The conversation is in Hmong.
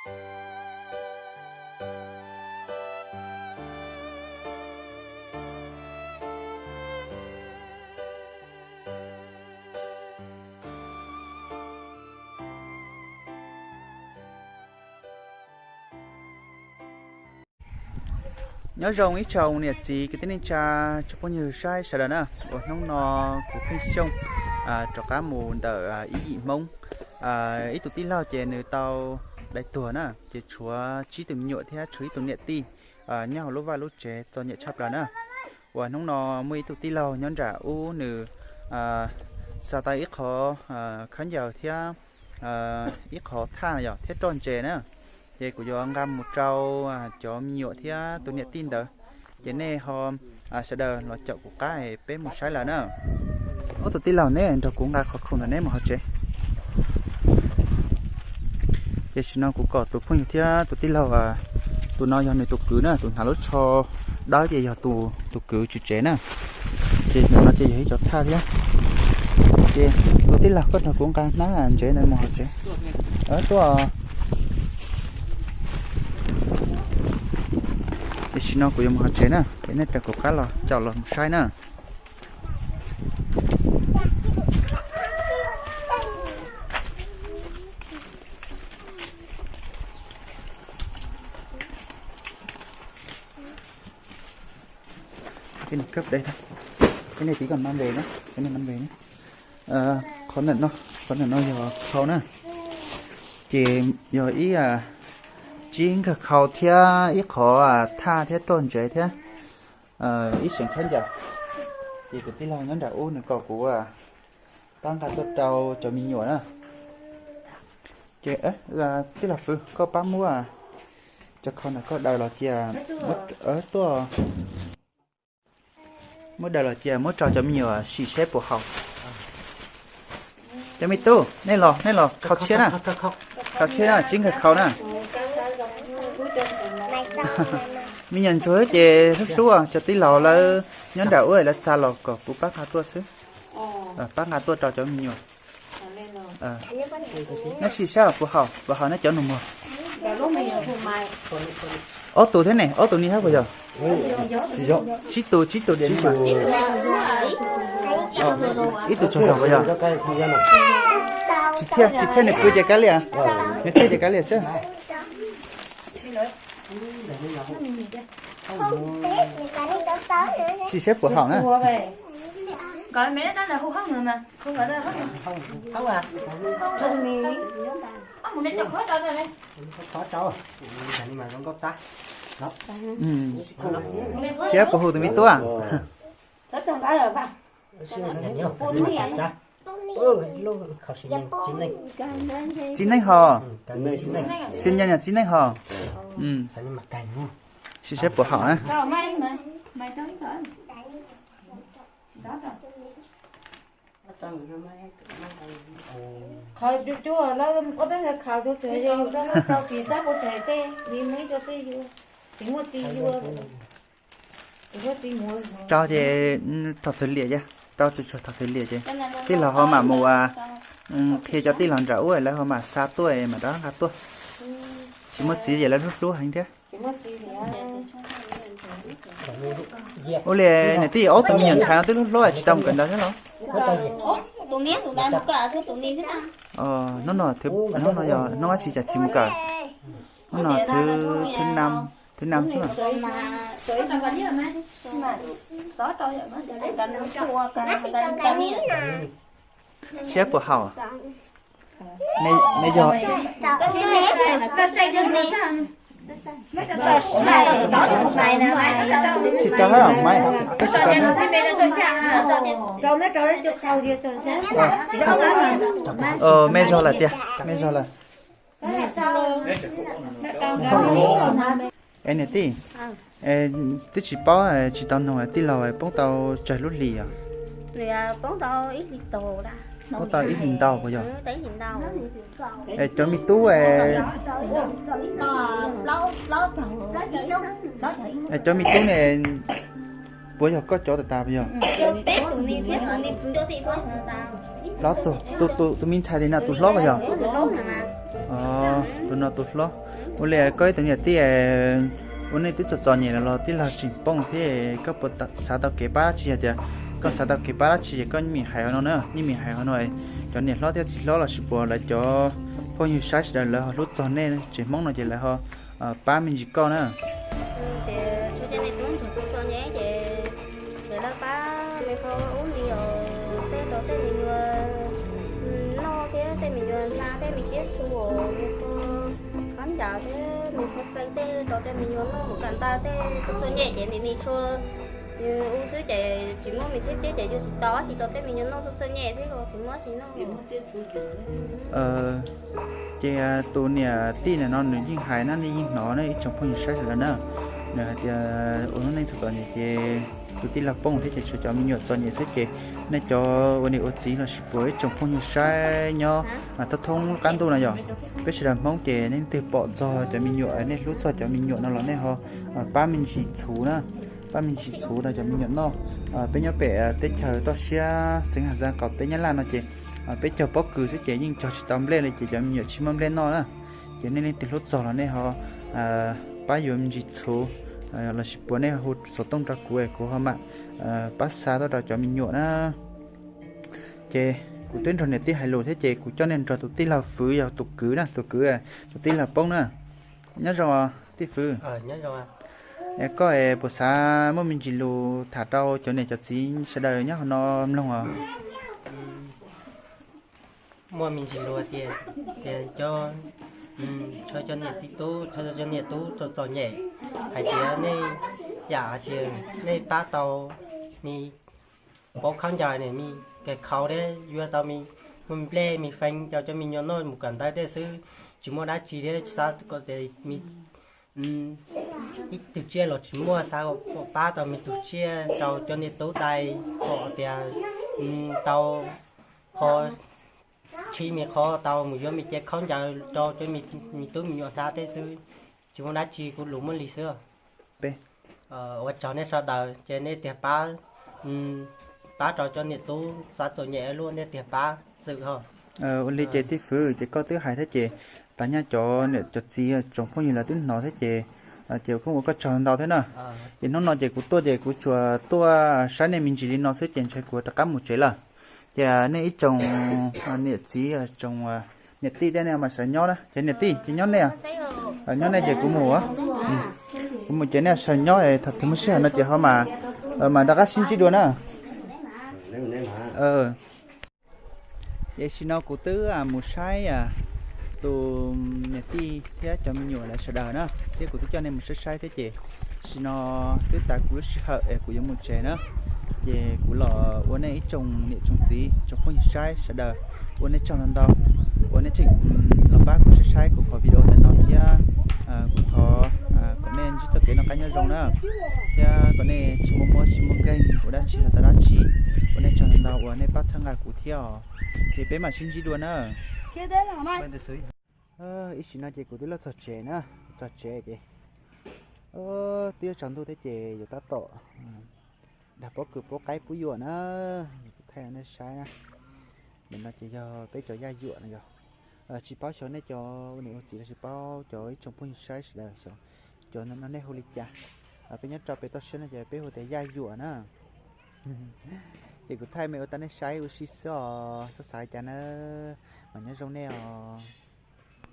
Nyob zoo ib tsoom niam txiv kwv tij neej tsa, tsoom phooj ywg saib sawv daws na, uas hnub no kuv Pheej Xyooj rov qab mus ntawm ib yim Hmoob. Ib tug tij laug ces nws tau dai tuag na, ces tshuav tsib tus me nyuam thiab tshuav ib tug niam tij nyob hauv lub vaj lub tsev txom nyem tshaj plaws na. Uas hnub no muaj ib tug tij laug nyob nram ub nws xa tau ib qho khaub ncaws thiab ib qho thaj yom thiab roj ntses na, ces kuv yuav nqa mus rau cov me nyuam thiab tus niam tij ntawd, ces nej ho sawv daws los caum kuv qab es peb mus saib lawm na. Ob tug tij laug neb nrog kuv nqa qhov khoom ntawm neb mus hauv tsev. Ces tam sim no kuv kom tus phooj ywg thiab tus tij laug, tus no yog nws tus kwv na, tus hnav lub tsho dawb ces yog tus kwv tswv tsev na. Ces ntawm no ces yog ib cov thaj thiab. Ces tus tij laug koj nrog kuv nqa hnab ntsev ntawd mus hauv tsev. Tuaj. Tam sim no kuv yuav mus hauv tsev na, ces nej raws kuv qab los caum los mus saib na. Cái này cấp đây thôi. Cái này chỉ còn mang về nhé. Cái này mang về nhé. Qhov ntawm no, qhov ntawm no yog khau na. Ces yog ib tsib nkawg khau thiab ib qhov thaj thiab roj ntsev thiab ib seem khaub ncaws. Ces tus tij laug nyob nram ub nws kom kuv pab nqa tuaj rau cov me nyuam na. Ces tij laug Fwv, koj pab muab cov khau ntawm koj daws los cia, tuaj, muab daws los cia muab rau cov me nyuam sim seb puas haum. Cov me tub, nej los, nej los khau tshiab na. Khau tshiab na, tsib nkawg khau na. Me nyuam ntsuag ces hlub hlub cov tij laug lawv nyob nram ub lawv xa los kom kuv pab nqa tuaj xwb. Pab nqa tuaj rau cov me nyuam. Nej sim saib puas haum, puas haum nej cov nus muag. Ob tug thiab ne, ob tug ni hab puas yog? Tsib tus, tsib tus diam ni mas. Ib tug tsaug zog puas yog? Tsis thiaj, tsis thiaj nws pw ces kav liam. Nws thiaj ces kav liam xwb. Sim saib puas haum na. Saib puas haum tus me tub. Txiv neej ho. Xib nyeej yog txiv neej ho. Sim saib puas haum na. Qhov cua lawv ua peb nkawd khaus rau tsev, yog yus rau rau txiv tab ua tsev tej, nws muaj ib co tej yuav, tsis muaj txiv yuav. Rau ces thaum twg liam ces rau, tsuas thaum twg liam ces tij laug ho mam mus qhia cov tij laug nram ub lawv ho mam xa tuaj mam rov nqa tuaj. Tsis muaj txiv ces lawv hlub hlub heev thiab. Ua li niam tij, ob tug me nyuam ntxhais no twb hlub hlub tsis tau mus kawm ntawv thiab los? Hnub no, hnub no yog hnub dab tsi cas tsis mus kawm? Hnub no thứ, thứ năm, thứ năm xwb. Siab puas haum? Neb yog, tsis rau hab maiv, tab sis rau, me zog lawm tiag, me zog lawm. Es niam tij, twb tsis paub, tsis tau nug tij laug poob tau tsawg lub hlis os? Poob tau ib hlis ntau puas yog? Es cov me tub, es cov me tub ne, puas yog koj cov tas tas puas yog? Plaub tug, tus me ntxhais tim no tus hlob puas yog? Tus no tus hlob. Ua li koj ib tus niam tij, ua nej twb txom txom nyem los tij laug tseem poob thiab, koj puas xav tau kev pab dab tsi? Yog tias koj xav tau kev pab dab tsi ces koj yeej meem hais hauv no na, yeej meem hais hauv no, cov niam hlob thiab txiv hlob los sis puas lawv cov phooj ywg saib sawv daws lawv ho hlub txog nej tsev Hmoob no ces lawv ho pab me ntsis koj na. Ces txhua cov niam tub ntsuag txom txom nyem ces lawv pab me qhov ub li os, tej rau tej me nyuam noj thiab tej me nyuam hnav tej me kiab txhu, me qhov khaub ncaws thiab me qhov feem tej rau tej me nyuam noj mus kam ntawd tej txom txom nyem ces nim nim tshua yus ua xwb ces tsis muaj me txhiab txiab ces yus tsis tau dab tsi rau tej me nyuam noj txom txom nyem xwb los tsis muaj dab tsi noj. Ces tus niam tij ntawm no nws yeej hais na, nej yeej hnov na ib tsoom phooj ywg saib sawv daws na, nws hais tias ua lub neej txom txom nyem ces tus tij laug poob thiab ces tshuav cov me nyuam txom nyem xwb ces nej cov ua niam ua txiv los sis puas ib tsoom phooj ywg saib nyob thoob thoob qab ntuj no yog peb sawv daws Hmoob ces nej leej twg pom txog cov me nyuam, nej hlub txog cov me nyuam no los nej ho pab me ntsis txhuv na, pab me ntsis txhuv rau cov me nyuam noj. Peb nyob pem teb chaws toj siab xeev Has Zaj qaum teb Nyab Laj no ces peb cog pob kws xwb ces yeej cog tsis tau nplej li ces cov me nyuam tsis muaj nplej noj na. Ces nej leej twg hlub txog los nej ho pab yuav me ntsis txhuv los sis puas nej hu xov tooj rau kuv es kuv ho mam pab xa tuaj rau cov me nyuam na. Ces kuv twb nrog niam tij hais lus thiab ces kuv coj nej nrog tus tij laug Fwv yog tus kwv na, tus kwv, tus tij laug poob na. Nyob zoo tij Fwv. Es koj es puas xav muaj me ntsis lus tham rau cov niam cov txiv sawv daws nyob hauv no mloog os? Muaj me ntsis lus tias, tias cov, txhua cov niam txiv tub, txhua cov niam tub txom txom nyem, hais tias nej yam hais tias nej pab tau me pob khaub ncaws ne, me khaub thiab yuav tau me nplej me feeb rau cov me nyuam noj mus kawm ntawv tej xwb, tsis muaj dab tsi thiab xav kom tias me ib tug tsiaj los tsis muaj, xav kom pab tau me tug tsiaj rau cov niam tub dais kom tias tau qhov tshib me qhov tau mus yuav me cev khaub ncaws rau cov me tub me nyuam hnav tej xwb, tsis muaj dab tsi, kuv lus muaj li xwb. Ua tsaug nej sawv daws ces nej tiag pab, pab rau cov niam tub xav txom nyem luaj nej tiag pab xwm ho. Ua li ces tij Fwv ces koj twb hais thiab ces tas nyaj cov niam cov txiv tsoom phooj ywg lawv twb hnov thiab ces, ces kuj ua koj tsaug ntau thiab na. Ces hnub no ces kuv tuaj ces kuv tsuas tuaj saib nej me ntsis li no xwb ces ntshe kuv rov qab mus tsev lawm. Ces nej ib tsoom niam txiv, tsoom niam tij tej nej mas sawv nyob na, ces niam tij ces nyob nej, nyob nej ces kuv mus, kuv mus ces nej sawv nyob, thaum twg muaj sij hawm no ces ho mas, mas rov qab sib ntsib dua na. Ces tam sim no kuv twb mus saib tus niam tij thiab cov me nyuam lawv sawv daws na, thiab kuv twb coj nej mus saib saib thiab ces tam sim no twb tas kuv lub sij hawm es kuv yuav mus tsev na. Ces kuv los ua nej ib tsoom niam tsoom txiv tsoom phooj ywg saib sawv daws ua nej tsaug ntau ntau uas nej tseem los pab kuv saib saib kuv qhov video ntawm no thiab kuv thov kom nej ntsib txoj kev noj qab nyob zoo na, thiab kom nej tsis muaj mob tsis muaj nkeeg ua dab tsi los tau dab tsi. Ua nej tsaug ntau ntau uas nej pab txhawb nqa kuv thiab os. Ces peb mam sib ntsib dua na. Ib sim no ces kuv twb los txog tsev na, txog tsev ces twb yuav tsaus ntuj thiab ces yuav tab tom dag pob kws pub qaib pub yuam na. Kuv thaij nej saib na. Ntawm no ces yog peb cov yaj yuam no yog, tsis paub xyov nej cov ua niam ua txiv los tsis paub cov ib tsoom phooj ywg saib sawv daws, cov no nej hu li cas? Peb nyob rau pem toj siab no ces peb hu tias yaj yuam na. Ces kuv thaij me ua tau nej saib ua si xwb os, xav xav li cas na, mas nyob zoo nej os.